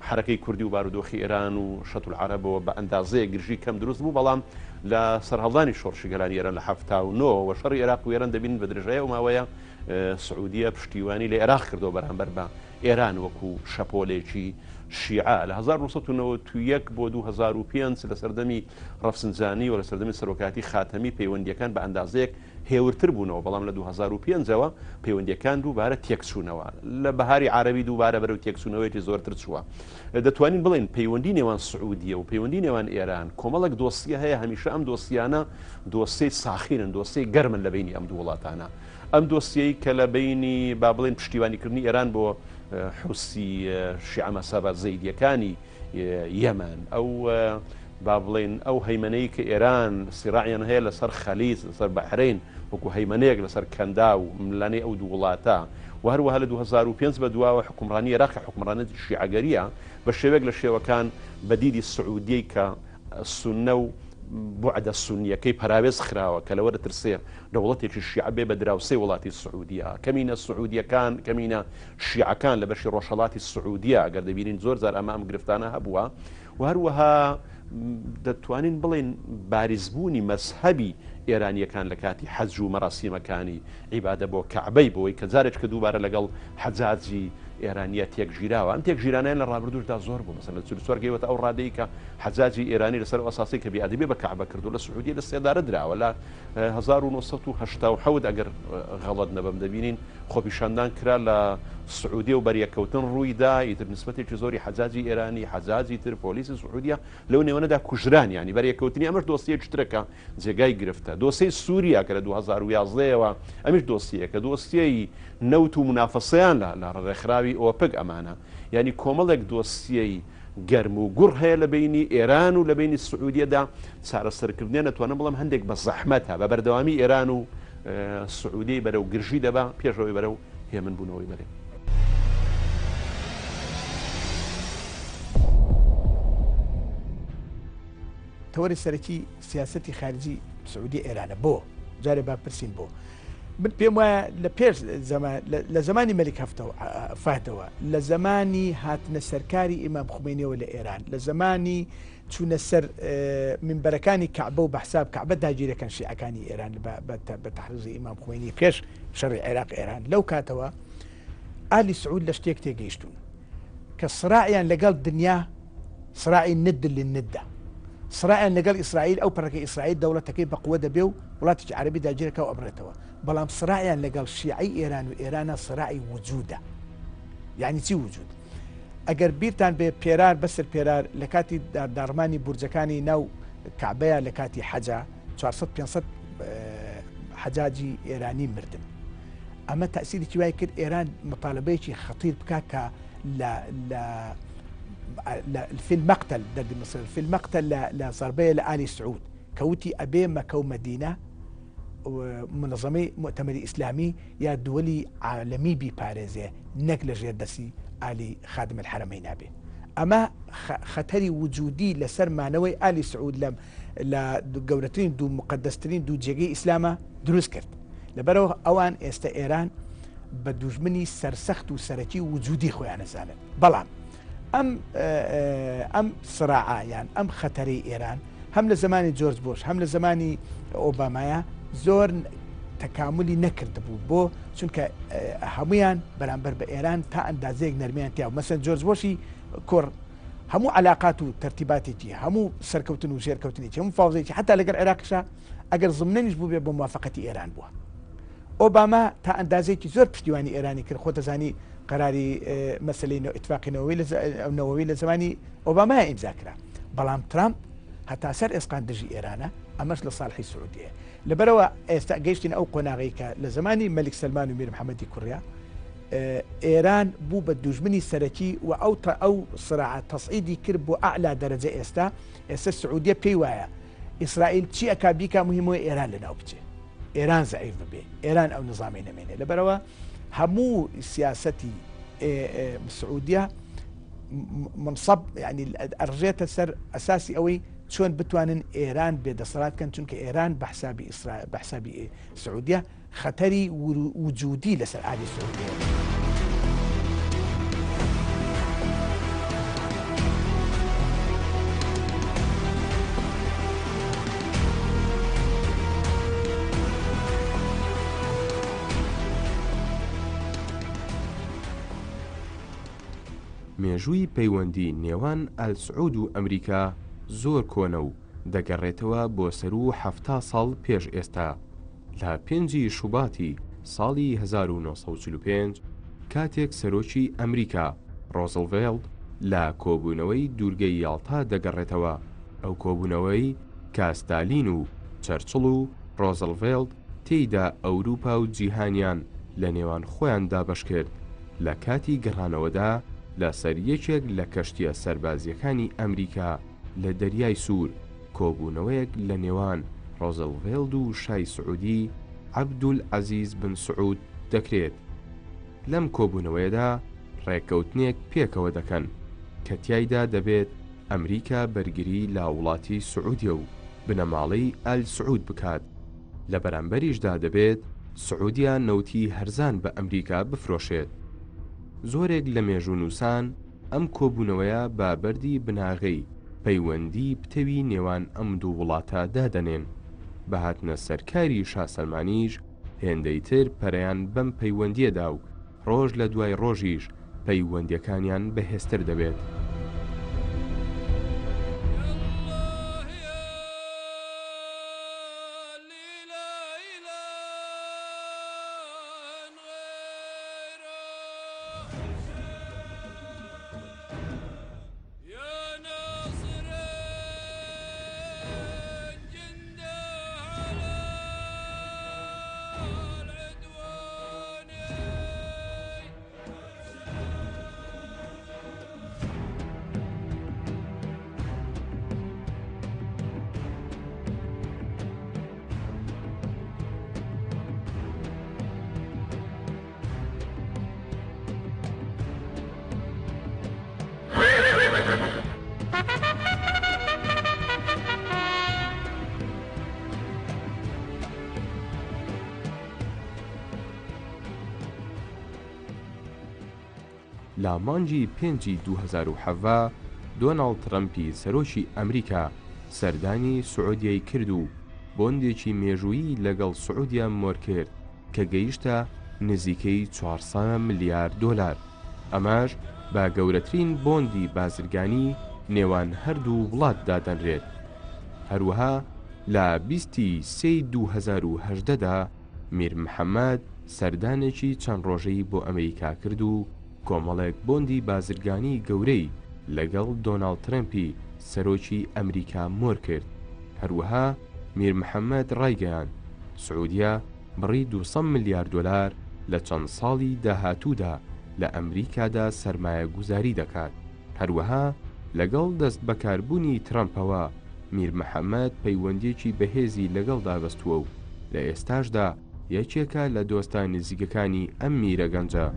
حرەکەی کوردی و بارودۆخی ئێران و شەت العربەوە بە ئەندازەیە گرژی کەم دروست بوو بەڵام لە سەرهەڵدانی شۆڕشی گەلانی ئێران لە 79 وە شەڕی عێراق و ئێران دەبینن بە درێژای ئەو ماوەیە سعودیە پشتیوانی لە عێراق کردەوە بەرامبەر بە ئێران وەکو شەپۆلێکی شیعە لە 1991 بۆ 2005 لە سەردەمی ڕەفسنجانی و لە سەردەمی سەرۆکایەتی خاتەمی پەیوەندییەکان بە ئەندازەیەک هێورتر بوونەوە، بەڵام لە 2005 ەوە پەیوەندییەکان دووبارە تێکچوونەوە. لە بەهاری عارەبی دووبارە بەرەو تێکچوونەوەیەکی زۆرتر چووە. دەتوانین بڵێین پەیوەندی نێوان سعودیە و پەیوەندی نێوان ئێران کۆمەڵێک دۆسیە هەیە، هەمیشە ئەم دۆسیانە دۆسیەی ساخینن، دۆسیەی گەرمن لە بەینی ئەم دوو وڵاتانە. ئەم دۆسیەی کە لە بەینی با بڵێین پشتیوانیکردنی ئێران بۆ حوسی شیعە مەسەبە زەیدییەکانی یەمەن، ئەو با بڵێین ئەو هەیمەنەی کە ئێران سیڕاعیان هەیە لەسەر خەلیج، لەسەر بەحرەین وەکو هەیمەنەیەک لەسەر کەنداو، ململانێی ئەو دوو وڵاتە و هەروەها لە 2005 بە دواوە حوکمڕانی ئێراق کە حوکمڕانێتی شیعەگەرییە بە شێوەیەک لە شێوەکان بە دیدی سعودیەی کە سوننە و بوعدە سوننیەکەی پەراوێز خراوە کە لەوە دەترسێ دەوڵەتێکی شیعە بێ بە دراوسێی وڵاتی سعودیە، کەمینە سعودیەکان، کەمینە شیعەکان لە بەشی ڕۆژهەڵاتی سعودیە گەر دەبینین زۆر جار ئەمە ئەم گرفتانە هەبووە و هەروەها دەتوانین بڵێین باریزبوونی مەزهەبی ئێرانییەکان لە کاتی حەج و مەراسیمەکانی عیبادە بۆ کەعبەی بۆی کە جارێک کە دووبارە لەگەڵ حەجاجی ئێرانیە تێکگیراوە ئەم تێکگیرانیان لە ڕابردووشدا زۆر بوو مەسەلەن لە 44 گەیوەتە ئەو ڕادەی کە حەجاجی ئێرانی لەسەر ئەو ئەساسەی کە بێئەدەبی بە کەعبە کردو لە سعودیە لە سێدارە دراوە لە 1987 ئەگەر غەڵەت نەبم دەبینین خۆپیشاندان کرا لە سعودیە و بەریەککەوتن ڕوویدا، ئیتر نسبەتێکی زۆری حەجاجی ئێرانی، حەجاجی تر، پۆلیسی سعودیە لەو نێوەنەدا کوژران، یانی بەریەککەوتنی ئەمەش دۆسیەیەکی ترە کە جێگای گرفتە. دۆسیەی سوریا کە لە 2011 ەوە ئەمیش دۆسیەیەکە، دۆسیەی نەوت و مونافەسەیان لە لە ڕێکخراوی ئۆپک ئەمانە، یانی کۆمەڵێک دۆسیەی گەرم و گوڕ هەیە لە بەینی ئێران و لە بەینی سعودیەدا، چارەسەرکردنیان ئەتوانم بڵێم هەندێک بە زەحمەتە، بە بەردەوامی ئێران و سعودیەی بەرەو گرژی دەبا پێش ئەوەی بەرەو هێمن بوونەوەی بەرێ. تەوەری سەرەکی سیاسەتی خارجی سعودیە ئێرانە بۆ؟ جارێ با پرسین بۆ؟ من پێم وایە لە پێش لە زمانی مەلیک هەفتەوە فەهدەوە لە زمانی هاتنە سەرکاری ئیمام خومینیەوە لە ئێران لە زمانی چوونە سەر مینبەرەکانی کەعبە و بە حساب کەعبە داگیرەکەن شیعەکانی ئێران بە تەحریزی ئیمام خومەینی پێش شەڕی عێراق ئێران لەو کاتەوە ئالی سعود لە شتێک تێگەیشتون کە سراعیان لەگەڵ دنیا سراعی ند للندە سراعیان لەگەڵ ئیسرائیل ئەو پەڕەکە ئیسرائیل دەوڵەتەکەی بەقوە دەبێ و وڵاتێکی عەربی داگیرەکە و ئەبڕێتەوە بەڵام سراعیان لەگەڵ شیعەی ئێران و ئێرانە سراعی وجودە یعنی چی وجود ئەگەر بیرتان بێ پێرار بەسر پێرار لە کاتی داڕمانی بورجەکانی ناو کەعبەیا لە کاتی حەجا 400 500 حەجاجی ئێرانی مردن ئەمە تاسیرێکی وای کرد ئێران مطالبەیەکی خەتیر بکات کە لە لە في المقتل دەردی مصر في المقتل لە زەربەیە لە ئالی سعود کەوتی ئەبێ مەکە و مەدینە منظمەی مؤتەمەری ئیسلامی یا دووەلی عالەمی بیپارێزێ نەک لە ژێر دەستی ئالی خادم الحرمەینا بێ. ئەمە خەتەری وجودی لەسەر مانەوەی ئالی سعود لەم لە گەورەترین دوو موقەدەسترین دوو جێگەی ئیسلامە دروست کرد. لەبەرئەوە ئەوان ئێستە ئێران بە دوژمنی سەرسەخت و سەرەکی وجودی خۆیان ئەزانن. بەڵام ئەم ئەم سراعە یان ئەم خەتەرەی ئێران هەم لە زەمانی جۆرج بۆش هەم لە زەمانی ئۆبامایا زۆر تەکاملی نەکردبوو بۆ چونکە هەمویان بەرامبەر بە ئێران تا ئەندازەیەک نەرمیان تیا مەسەن جۆرج بۆشی کوڕ هەموو علاقات و تەرتیباتێکی هەموو سەرکەوتن و ژێرکەوتنێکی هەموو فاوزێکی حتا لەگەڵ عێراقیشا ئەگەر زمنەنیش بووبێ بۆ موافقەتی ئێران بووە ئۆباما تا ئەندازەیەکی زۆر پشتیوانی ئێرانی کرد خۆت دەزانی قەراری مەسەلەی ئیتفاقی نەوەوی لە نەوەوی لە زمانی ئۆبامایا ئیمزا کرا بەڵام ترامپ هەتا سەر ئێسقان دژی ئێرانە ئەمەش لە ساڵحی سعودیەیە لەبەرەوە ئێستا گەیشتین ئەو قۆناغەی کە لە زمانی مەلیک سەلمان و میر محەممەدی کوڕیا ئێران بوو بە دوژمنی سەرەکی و ئەو تا ئەو سراعە تەسعیدی کرد بۆ ئەعلا دەرەجە ئێستا ئێستا سعودیە پێی وایە ئیسرائیل چی ئەکا بیکا مهمەوە ئێران لەناو بچێ ئێران زەعیف ببێ ئێران ئەو نظامی نەمێنێ لەبەرەوە هەموو سیاسەتی سعودیە منصب ینی ئەڕژێتە سەر ئەساسی ئەوەی چۆن بتوانن ئێران بێدەسەڵات کەن چونکە ئێران بە حسابی ئیسرائیل بە حسابی سعودیە خەتەری وجودی لەسەر ئالی سعودیە. مێژووی پەیوەندی نێوان ئال سعود و ئەمریکا زۆر کۆنە و دەگەڕێتەوە بۆ سەروو 70 ساڵ پێش ئێستا. لە پێنجی شوباتی ساڵی 1945 کاتێک سەرۆکی ئەمریکا ڕۆزڵڤێڵت لە کۆبوونەوەی دوورگەی یاڵتا دەگەڕێتەوە، ئەو کۆبوونەوەی کە ستالین و چەرچڵ و ڕۆزڵڤێڵت تێیدا ئەوروپا و جیهانیان لە نێوان خۆیان دابەش کرد، لە کاتی گەڕانەوەدا لەسەر یەکێک لە کەشتییە سەربازییەکانی ئەمریکا لە دەریای سوور، کۆبوونەوەیەک لە نێوان ڕۆزڵڤێڵد و شای سعودی عەبدولعەزیز بن سعود دەکرێت. لەم کۆبوونەوەیەدا ڕێککەوتنێک پێکەوە دەکەن کە تیایدا دەبێت ئەمریکا بەرگری لە وڵاتی سعودیە و بنەماڵەی ئال سعود بکات، لە بەرامبەریشدا دەبێت سعودیە نەوتی هەرزان بە ئەمریکا بفرۆشێت. زۆرێک لە مێژوونووسان ئەم کۆبوونەوەیە بە بەردی بناغەی پەیوەندیی پتەوی نێوان ئەم دوو وڵاتە دادەنێن. بە هاتنە سەرکاری شا سەلمانیش هێندەی تر پەرەیان بەم پەیوەندییە دا و ڕۆژ لە دوای ڕۆژیش پەیوەندییەکانیان بەهێزتر دەبێت. لە مانگی پێنجی 2017 دۆناڵد ترەمپی سەرۆکی ئەمریکا سەردانی سعودیەی کرد و بۆندێکی مێژوویی لەگەڵ سعودیە مۆرکرد کە گەیشتە نزیکەی 400 ملیار دۆلار، ئەمەش بە گەورەترین بۆندی بازرگانی نێوان هەردوو وڵات دادەنرێت. هەروەها لە 20 ی سێی 2018 دا میر محەمەد سەردانێکی چەند ڕۆژەی بۆ ئەمریکا کرد و کۆمەڵێک بۆندی بازرگانی گەورەی لەگەڵ دۆناڵد ترەمپی سەرۆکی ئەمریکا مۆر کرد. هەروەها میر محەمەد ڕایگەیاند، سعودیە بڕی 200 ملیار دۆلار لە چەند ساڵی داهاتوودا لە ئەمریکادا سەرمایەگوزاری دەکات. هەروەها لەگەڵ دەستبەکاربوونی ترەمپەوە، میر محەمەد پەیوەندییەکی بەهێزی لەگەڵدا بەستووە و لە ئێستاشدا یەکێکە لە دۆستە نزیکەکانی ئەم میرە گەنجە.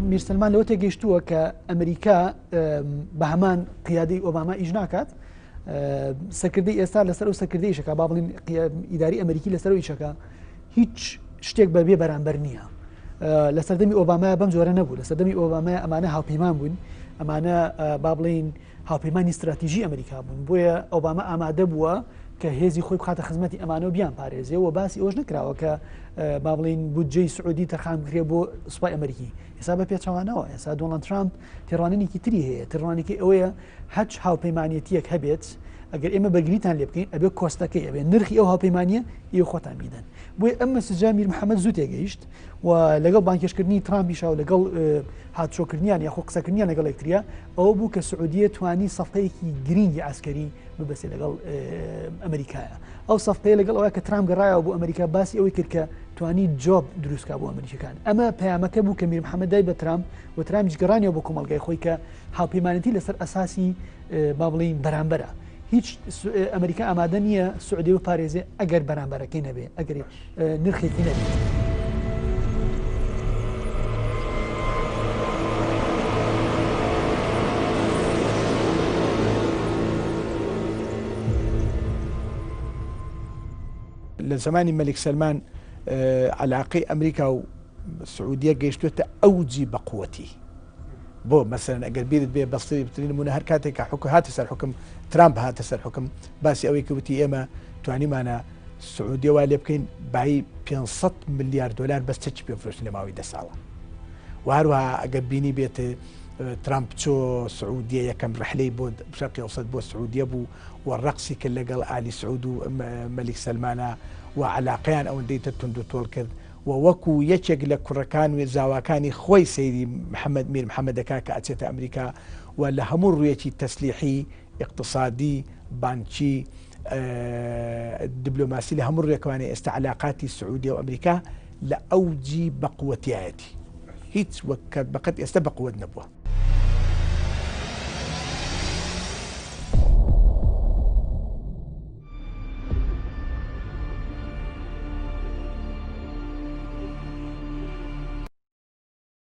میر سەلمان لەوە تێگەیشتووە کە ئەمریکا بە هەمان قیادەی ئۆباما ئیش ناکات سەرکردەی ئێستا لەسەر ئەو سەرکردەی ئیشەکە با بڵین ئیداری ئەمریکی لەسەر ئیشەکە هیچ شتێک بە بێ بەرامبەر نییە. لە سەردەمی ئۆبامای بەم جۆرە نەبوو لە سەردەمی ئۆبامای ئەمانە هاوپەیمان بوون ئەمانە با بڵین هاوپەیمانی ستراتیژی ئەمریکا بوون بۆیە ئۆباما ئامادە بووە کە هێزی خۆی بخاتە خزمەتی ئەمانە و بیان پارێزێ و باسی ئەوش نکراوە کە با بڵین بودجەی سعودی تەرخان بکرێ بۆ سوپای ئەمریکی ئێستا بە پێچەوانەوە ئێستا دۆناڵد ترامپ تێڕوانینێکی تری هەیە تێڕوانینەکەی ئەوەیە هەچ هاوپەیمانێتیەک هەبێت ئەگەر ئێمە بەرگریتان لێ بکەین ئەبێ cost ەکەی ئەبێ نرخی ئەو هاوپەیمانیە ئێوە خۆتان بیدەن بۆیە ئەم message ە میر محەممەد زوو تێگەیشت و لەگەڵ بانگهێشتکردنی ترامپیشا و لەگەڵ هاتوچۆکردنیان یاخۆ قسەکردنیان لەگەڵ یەکتریا ئەوە بوو کە سعودیە توانی سەفقەیەکی گرینگی عسکەری ببەسێ لەگەڵ ئەمریکایە ئەو سەفقەیە لەگەڵ ئەوە کە ترامپ گەڕایەوە بۆ ئەمریکا باسی ئەوەی کرد کە توانی job دروستکا بۆ ئەمریکەکان ئەمە پەیامەکە بوو کە میر محەممەد دای بە ترامپ و ترامپیش گەڕانیەوە بۆ کۆمەڵگای خۆی کە هاوپەیمانێتی لەسەر ئەساسی با بڵێین بەرامبەرە هیچ ئەمریکا ئامادە نییە سعودی بپارێزێ ئەگەر بەرامبەرەکەی نەبێ ئەگەر نرخێکی نەبێت. لە زمانی مەلیک سەلمان علاقەی ئەمریکا و سعودیە گەیشتوێتە ئەوجی بەقوەتی. بۆ مەسەلەن ئەگەر بیرت بێ بەستری بترین نمونە هەر کاتێک کە حکو هاتە سەر حکم ترامپ هاتە سەر حکم باسی ئەوەی کە وتی ئێمە توانیمانە سعودیە وا لێ بکەین بایی 500 ملیار دلار بەس چەکی پێ فرۆشن لە ماوەی دە ساڵە و هەروەها ئەگەر بینی بێت ترامپ چۆ سعودیە یەکەم ڕحلەی بۆ شەرقی ئەوسەت بۆ سعودیە بوو و ڕقسی کرد لەگەڵ ئالی سعود و مەلیک سەلمانە و علاقەیان ئەوەندەی تر توند و تۆڵ کرد و وەکو یەکێک لە کوڕەکان و زاواکانی خۆی سەیری محەمەد میر محەمەد دەکا کە ئەچێتە ئەمریکا و لە هەموو ڕوویەکی تەسلیحی، ئیقتسادی، بانکی، دبلۆماسی لە هەموو ڕوویەکەوانێ ئێستا عەلاقاتی سعودیە و ئەمریکا لە ئەوجی بەقوەتیایەتی هیچ وەک بەقەت ئێستا بەقوەت نەبووە.